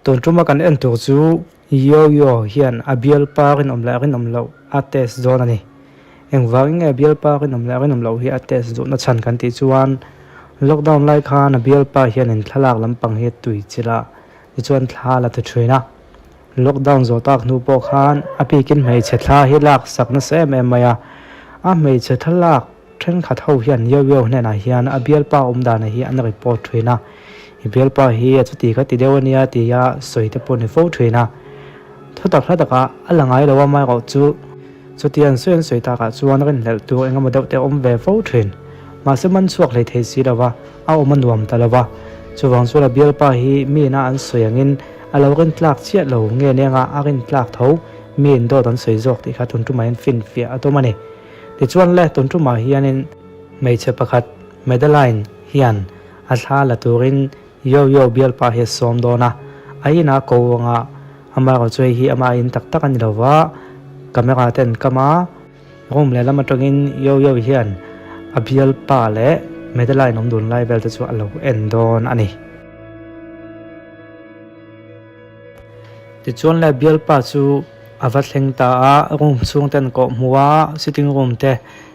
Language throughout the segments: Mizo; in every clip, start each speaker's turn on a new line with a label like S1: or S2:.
S1: Tun tuma kan en tur chu Yo-Yo hian a bialpa rinawm leh rinawm loh a test dawn a ni. Engvangin nge bialpa rinawm leh rinawm loh hi a test duhna chhan kan tih chuan lockdown lai khan a bialpa hianin thlalak lampang hi a tui chilh a, tichuan thla la ti thin a. Lockdown zawh tak hnu pawh khan a bikin hmeichhe thla hi lak sak nasa em em mai a, a hmeichhe thlalak Thenkhat ho hian Yo-Yo hnenah hian a bialpa awm dana hi an report thin a, I bialpa hi a chuti kha ti deuh ania tia sawi te pawh ni fo thin a. Thutak hla takah a la ngai lo a amaherawh chu chuti an sawi an sawi takah chuan rinhlelh tur eng emaw deuh te a awm ve fo thin. Mahse man chhuak hlei thei si lo va, a awm a nuam ta lo va. Chuvang chuan a bialpa hi mi ina an sawi angin a lo rintlak chiah lo nge neng a, a rintlak tho mi in dawt an sawi zawk tih kha tun tumah hian finfiah a tum a ni. Tichuan le, tun tumah hianin hmeichhe pakhat Madeline hian a thla la turin Yo-Yo bialpa hi a sawm dawn a, a inah ko anga amaherawh chu hei hi amah in tak tak a ni lo va, camera te an kam a, room lehlam atangin Yo-Yo hian a bialpa leh Madeline awm dun lai vel te chu a lo en dawn a ni. Tichuan le, bialpa chu. A va thleng ta a, room chhung te an kawh hmu a, sitting room te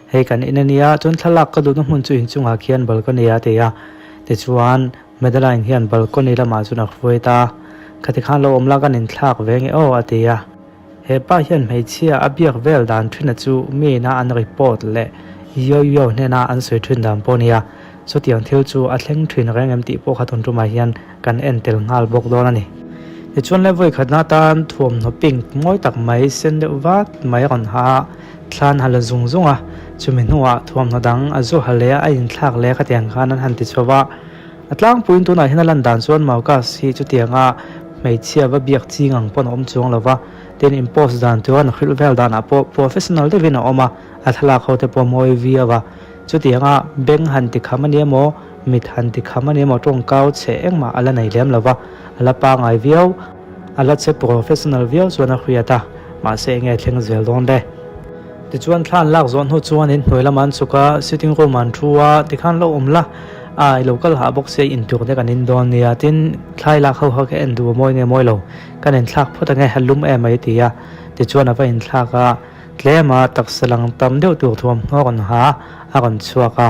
S1: hei kan in a nia, chuan thlalak ka duhna hmun chu inchungah khian balcony a ti a, tichuan Madeline hian balcony lamah chuan a hruai ta, khati khan lo awm la kan inthlak ve nge aw a ti a. He pa hian hmeichhia a biak vel dan thina chu mi ina an report leh yo yo hnena an sawi thin dan pawh a nia, chutiang thil chu a thleng thin reng em tih pawh kha tun tumah hian kan en tel nghal bawk dawn a ni. Tichuan le vawi khatna atan thuamhnaw pink mawi tak mai sen deuh vat mai a rawn ha a, thlan ha la zung zung a, chumi hnuah thuamhnaw dang a zu ha leh a, a inthlak leh khatiang khan an han ti chho va. A tlangpuiin tunah hian a lan dan chuan Maukas hi chutianga hmeichhia va biak ching ang pawn a awm chuang lo va, tin in post dan tur an hrilh vel danah pawh professional deuhin a awm a, a thlalak ho te pawh mawi viau a. Chutianga beng han ti kham a ni emaw, mit han ti kham a ni emaw tawngkau chhe engmah a la nei lem lo va, a la pangai viau, a la che professional viau chuan a hriat a, mahse enge thleng zel dawn le. Tichuan thla an lak zawh hnu chuan in hnuai lamah an chhuk a, sitting room ah an thu a, tikhan lo awm la, a i lo kal hah bawk sia intur te kan in dawn nia, tin thlai lak ho kha ka en duh a mawi nge mawi lo, kan inthlak phawt ange a lum em mai a ti a, tichuan a va inthlak a. Tlema taksa lang tam deuh tur thuamhnaw rawn ha a rawn chhuak a,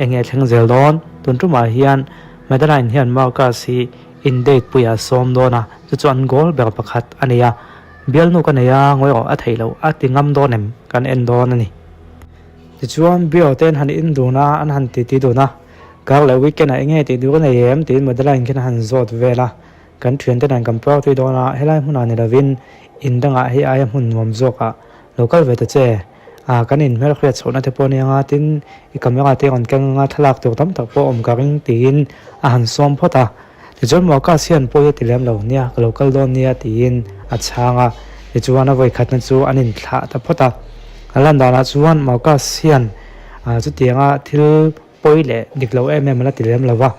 S1: enge thleng zel dawn? Tun tumah hian Madeline hian Marcus hi in date puiah a sawm dawn a, chu chu an goal ber pakhat a ni a, bialnu ka nei a, ngawi rawh a theih loh a ti ngam dawn em? Kan en dawn a ni. Tichuan beer te an han in dun a, an han titi dun a, kar leh weekend ah enge tih duh ka nei em? Tiin Madeline khian a han zawt vel a, Kan thiante nen kan party dawn a, helai hmunah ni lovin in dangah hei aia hmun nuam zawkah lo kal ve ta che. Ah, kan inhmel hriat chhohna te pawh a ni anga, tin i camera te rawn keng anga thlalak tur tam tak pawh awm ka ring tiin a han sawm phawt a. Tichuan Marcus hian pawi a ti lem lo, nia ka lo kal dawn nia tiin a chhang a, tichuan a vawikhatna chu an inthlah ta phawt a. A lan danah chuan Marcus hian chutianga thil Pawi leh dik lo em em a la ti lem lo va,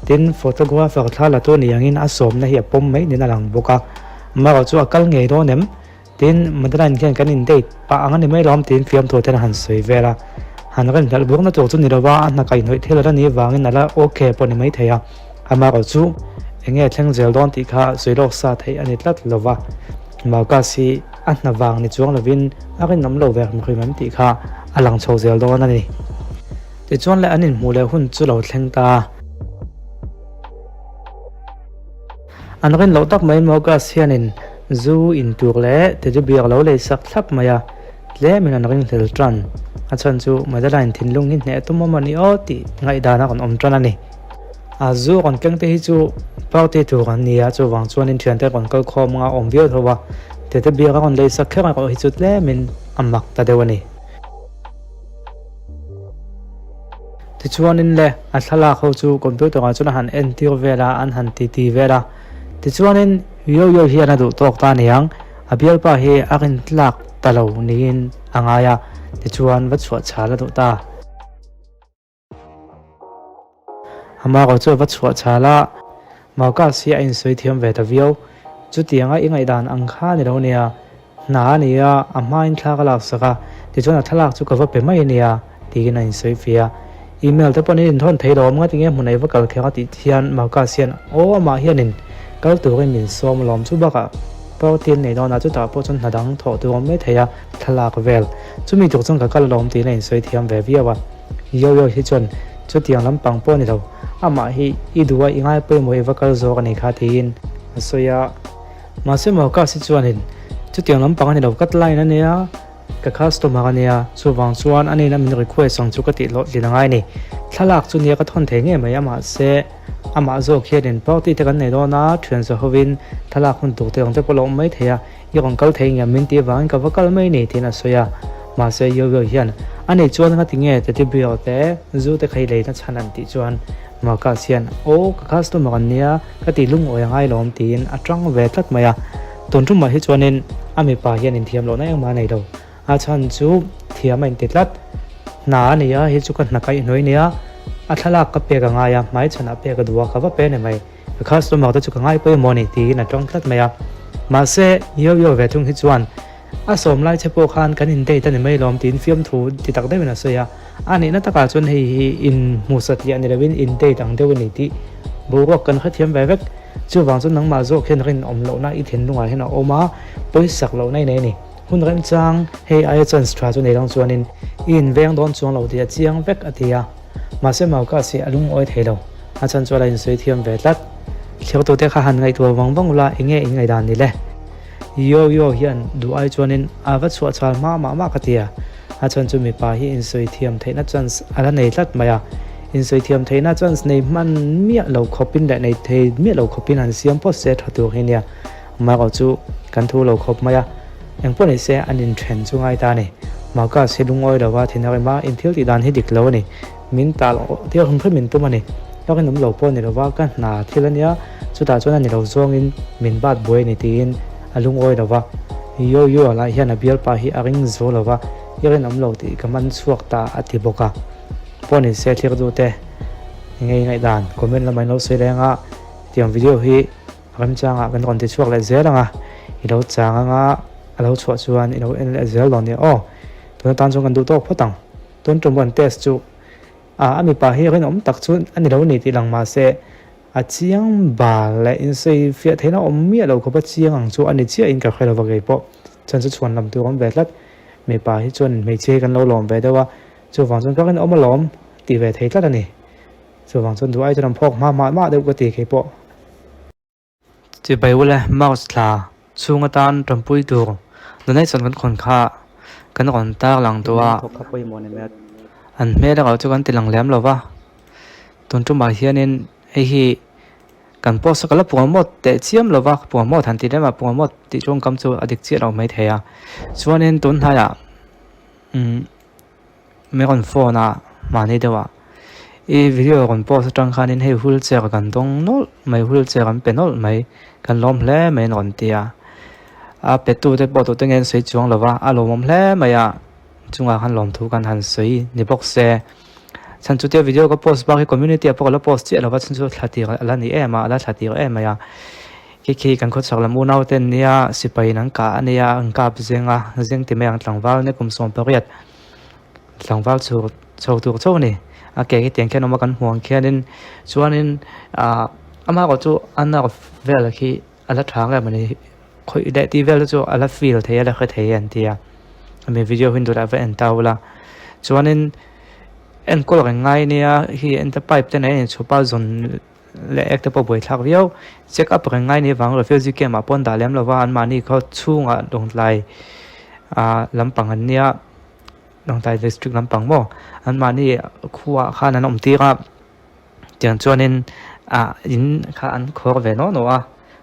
S1: tin photographer thla la tu ni angin a sawmna hi a pawm mai niin a lang bawk a, amaherawh chu a kal ngei dawn em? Tin Madeline khian kan in date pah ang a ni mai lawm tiin fiamthu ten a han sawi vel a, han rin hlelh burna tur chu ni lo va, a hna kaihhnawih thil a la nih vangin a la ok pawh ni mai thei a, amaherawh chu eng nge thleng zel dawn tih kha sawi lawk sa theih a ni tlat lo va, Marcus hi a hna vang ni chuang lovin a rinawm lo ve hrim hrim em tih kha a lang chho zel dawn a ni. Tichuan le an inhmuh leh hun chu lo thleng ta. An rin loh tak mai Mogas hianin zu in tur leh teddy bear lo lei sak thlap mai a, tlemin an ringhlel tan. A chhan chu Madeline thinlung hi hneh tum awm a ni aw tih ngaihdan a rawn awm tan a ni. A zu rawn keng te hi chu party tur an ni a, chuvang chuanin thiante rawn kal khawm anga awm viau tho a, teddy bear a rawn lei sak kher erawh hi chu tlemin a mak ta deuh a ni. Tichuanin le, a thlalak ho chu computer ah chuan a han entir vel a, an han ti ti vel a. Tichuanin Yo Yo hian a duh tawk ta aniang, a bialpa hi a rin tlak ta lo niin a ngai a, tichuan va chhuah chhal a duh ta. Amaherawhchu chu a va chhuah chhal a, Marcus hi a insawi thiam ve ta viau. Chutianga i ngaihdan ang kha ni lo nia, hna a ni a, a hmain thla ka laksak a, tichuan a thlalak chu ka va pe mai a nia, tiin a insawi fih a. Email te pawhin in inthawn thei lo, awm nga tinge hmun ei va kal kher a tih hian Marcus hian aw amah hianin Kal turin min sawm alawm chu bakah party an nei dawn a, chutah pawh chuan hna dang thawh tur awm mai thei a, thlalak vel. Chumi tur chuan ka kal alawm tiin a insawi thiam ve viau a. Yo-Yo hi chuan chutiang lampang pawh a ni lo, amah hi i duh a i ngai pawimawh i va kal zawk a ni kha tiin a sawi a. Mahse Marcus hi chuanin chutiang lampang a ni lo, ka line a nia, ka customer a nia, chuvang chuan a nena min request ang chu ka tih hlawhtlin a ngai a ni. Thlalak chu nia ka thawn thei ngei mai a mahse amah zawk hianin party te kan nei dawn a, thian za hovin thlalak hun tur te ang te pawh a lo awm mai thei a, i rawn kal thei ngiam min tih avangin ka va kal mai ni tiin a sawi a. Mahse Yoyo hian a nei chuan nga tinge teddy bear te zu te kha i leina chhan an tih chuan Marcus hian aw ka customer an nia ka tih lungawi a ngai lawm tiin a tang ve tlat mai a. Tun tumah hi chuanin a mipa hian inthiam lohna engmah a nei lo. A chhan chu thiam a inti tlat. Hna a ni a, hi chu ka hna kaihhnawih a nia. A thlalak ka pek a ngai a, hmaichhanah pek a duh a, ka va pe a ni mai. Ka customer te chu ka ngai pawimawh a ni tiin a tawng tlat mai a. Mahse, Yo-Yo ve thung hi chuan a sawm lai che pawh khan kan in date a ni mai lawm tiin fiamthu ti tak deuhin a sawi a. A nihna takah chuan hei hi inhmu satliah ni loin in date ang deuh a ni tih boruak kan hrethiam ve vek. Chuvang chuan nangmah zawk hian rinawm lohna i thinlungah hian a awm a, pawisak lohna i nei a ni. Hun remchang hei aia chance tha chu nei lang chuanin i inveng dawn chuang lo tih a chiang vek a ti a. Mahse Marcus hi a lungawi thei lo. A chhan chuan a insawi thiam ve tlat. Thliaktute kha han ngaihtuah vang vang ula enge in ngaihdan ni le? Yo Yo hian duh ai chuanin a va chhuah chhal hma mah mah ka ti a. A chhan chu mipa hi insawi thiam theihna chance a la nei tlat mai a. Insawi thiam theihna chance nei hman miah lo khawpin leh nei thei miah lo khawpin han siam phawt se tha tur hi nia. Amaherawh chu kan thu lo khawp mai a, engpawh ni se an inthen chu ngai ta a ni. Marcus hi lungawi lo va thin a rem a, in thil tih dan hi dik lo a ni. Min tal tir hrim hrim min tum a ni. Ka rinawm lo pawh a ni lo va, ka hna thil a nia, chutah chuan a ni lo zawngin min bat buai a ni tiin a lungawi lo va. Yo Yo lah hian a bialpa hi a ring zo lo va, i rinawm lo tih ka man chhuak ta a ti bawk a. Pawh ni se thlir duhte ngei ngaihdan comment lamah in lo sawi leng a, tiang video hi Remchangah kan rawn ti chhuak leh zel ang a, i lo chang anga a lo chhuah chuan i lo en leh zel dawn nia aw. Tuna tan chuan kan duh tawk phawt ang. Tun tum rawn test chu a a mipa hi rinawm tak chu a ni lo ni tih lang mahse a chiang bal leh insawi fiah theihna awm miah lo khawpa chiang ang chu a ni chiah in ka hre lova kei pawh chuan chu chhuan lam tur awm ve tlat. Mipa hi chuan hmeichhia hi kan lo lawm ve deuh a, chuvang chuan ka rinawm alawm tih ve thei tlat a ni. Chuvang chuan duh ai chuan an phawk hma mah mah deuh ka ti kei pawh. Chibai ule March thla chhung atan tanpui tur donation kan khawn kha kan rawn tar lang tawh a, an hmel erawh chu kan ti lang lem lo va, tun tumah hianin hei hi kan post a ka la promote teh chiam lo va, promote han ti lem a promote tih tawngkam chu a dik chiah lo maithei a, chuanin tun hnaiah umm. Mi rawn phone a mahni deuh ah i video rawn post atang khanin hei wheelchair kan dawng nawlh mai wheelchair an pe nawlh mai kan lawm hle mai an rawn ti a a pe tu te pawh tute nge an sawi chuang lo va a lawmawm hle mai a chungah khan lawmthu kan han sawi ni bawk se chhan chu tia video ka post bak hi community ah pawh ka la post chiah lo va chhan chu thla tir a la ni em a a la thla tir em mai a khi khi kan khawchhak lam unau te an nia sipai in an kah a nia an kap zeng a zeng ti mai ang tlangval nia kum 18 Tlangval chho chho tur chauh a ni. A ke hi tiang khian a awm a kan hmuh ang khianin chuanin ahh amah erawh chu a nerve vel khi a la tha nge mawni khawih leh tih vel te chu a la feel thei a la hre thei an ti a hemi video hi duhlah va en ta ula chuanin enkawl reng ngai ania hi ente pipe te nen a inchhup a zawn leh ek te pawh buaithlak viau check up reng ngai ni avang refugee camp ah pawh an dah lem lova anmahni khaw chhungah lawngtlai ah lampang an nia lawngtlai district lampang maw anmahni khuaah khan an awm tir a tiang chuanin ah in kha an khawr ve nawh nawh a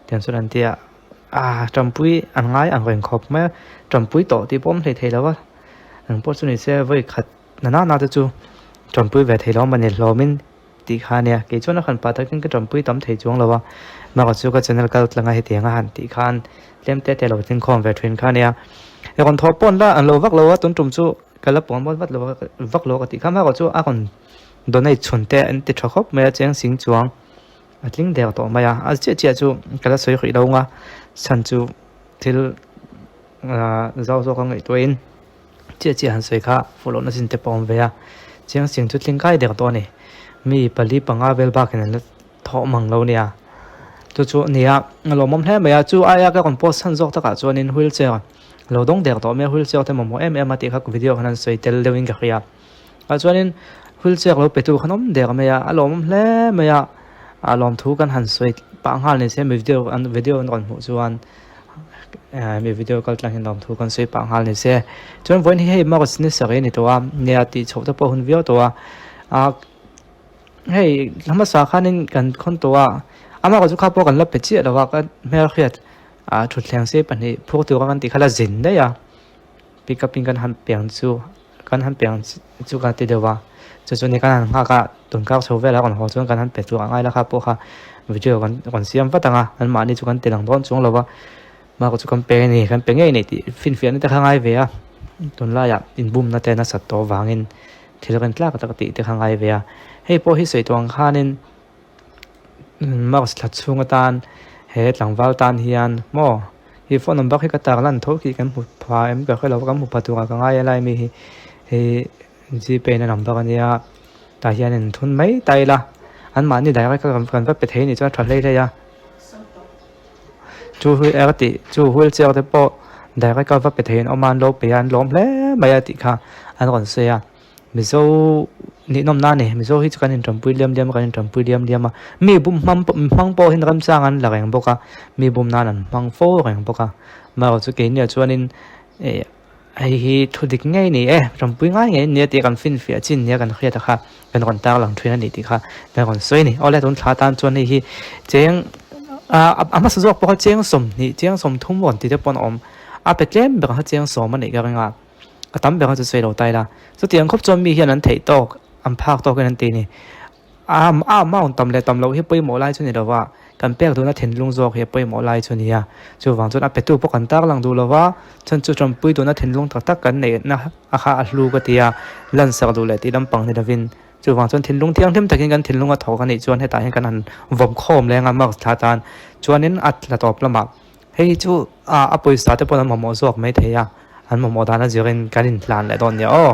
S1: tiang chuan an ti a ah tanpui an ngai ang reng khawp mai a tanpui tawh tih pawh awm hlei thei lo a engpawh chu ni se vawi khat na nana te chu tanpui ve thei lo a ni hlawmin. Tih kha ania, kei chuan a han pah takin ka tanpui tam thei chuang lo a, bakah chu ka channel kal tlang a hetiang a han tih khan tlem te te lo tling khawm ve thin kha ania. I rawn thawh pawn la an lo vak lo a, tun tum chu ka la puan bawn vat lo a vak lo ka tih kha bakah chu a rawn donate chhun te an ti tha khawp mai a cheng sing chuang a tling der tawh mai a, a chiah chiah chu ka la sawi rih lo ang a, chhan chu thil ah zau zawk a ngaihtuahin. Chiah chiah han sawi kha fuh lohna chin te pawh a awm ve a, chiang siang chu tling kai der tawh a ni. Mi pali panga vel bakin an la thawh mang lo nia. Chu chu a nia, a lawmawm hle mai a, chu aia ka rawn post chhan zawk takah chuanin wheelchair lo dawng der tawh mai a, wheelchair te mamawh em em a tih kha video khan an sawi tel deuhin ka hria. Ah chuanin wheelchair lo pe tu khan awm der mai a, a lawmawm hle mai a, a lawmthu kan han sawi pah nghal ni se mi video an video an rawn hmuh chuan eh mi video kal tlang hian lawmthu kan sawi pah nghal ni se. Chuan vawiin hi hei March ni sarih a ni tawh a, nia tih chhoh te pawh a hun viau tawh a, ah hei hmasa khanin kan khawn tawh a, amah chu kha pawh kan la pe chiah lo a, ka hmelhriat ah thutthleng sei pahnih phur tura kan tih kha la zin daih a, pick up in kan han piang chu kan han piang chu ka ti deuh a, chu chu ni kan han nghak a tunkar chho velah rawn haw chuan kan han pe tur a ngai la kha pawh kha video kan rawn siam vat ang a, anmahni chu kan ti lang dawn chuang lo va, mahka chu kan pe a ni kan pe ngei nei tih finfiahna te kha ngai ve a, tunlaiah inbumna te nasat tawh avangin thil rin tlak tak tih te kha ngai ve a, hei pawh hi sawi tawh ang khanin March thla chhung atan he tlangval tan hian maw hi phone number hi ka tar lan tho khi kan hmu pha em ka hre lo va kan hmu pha turah ka ngai a lai mi hi hei gpay na number ania tah hian in thun mai ta ila anmahni direct a kan va pe thei anih chuan a tha hlei hlei a chu er tih chu wheelchair te pawh direct a va pe thei an awm a an lo pe a an lawm hle mai a tih kha an rawn sawi a. Mizo ninawm na a ni. Mizo hi chu kan intanpui liam liam a, kan intanpui liam liam a. Mi bum hmang pawh hmang pawh hian ramchang an la reng bawk a, mi bum nan an hmang fo reng bawk a. Amaherawhchu chu keini ah chuanin eh hei hi thu dik ngei a ni e, tanpui ngai ngei a ni a tih kan finfiah chin nia kan hriat a kha kan rawn tarlang thin a ni tih kha kan rawn sawi a ni. Awle tun thla tan chuan hei hi cheng ah a hmasa zawk pawh kha cheng 20 cheng 30 rawn ti te pawh an awm. A pe tlem ber kha cheng 10 a nih ka ring a. A tam ber a chu sawi lo ta ila. Chutiang khawp chuan mi hian an theih tawk, an phak tawkin an ti a ni. A a amount tam leh tam loh hi pawimawh lai chu ni lo va, kan pek duhna thinlung zawk hi a pawimawh lai chu a ni a. Chuvang chuan a petu pawh kan tarlang duh lo va, chhan chu tanpui duhna thinlung tak tak kan neihna a kha a hlu ka ti a, lansak duh leh tih lampang ni lovin. Chuvang chuan thinlung thianghlim takin kan thinlung a thawk a nih chuan hetah hian kan han vawm khawm leng a marks thla tan chuanin a tla tawp lamah Hei hi chu a pawisa te pawh an mamawh zawk mai thei a, an mamawh dan a zirin kan inhlan leh dawn nia aw.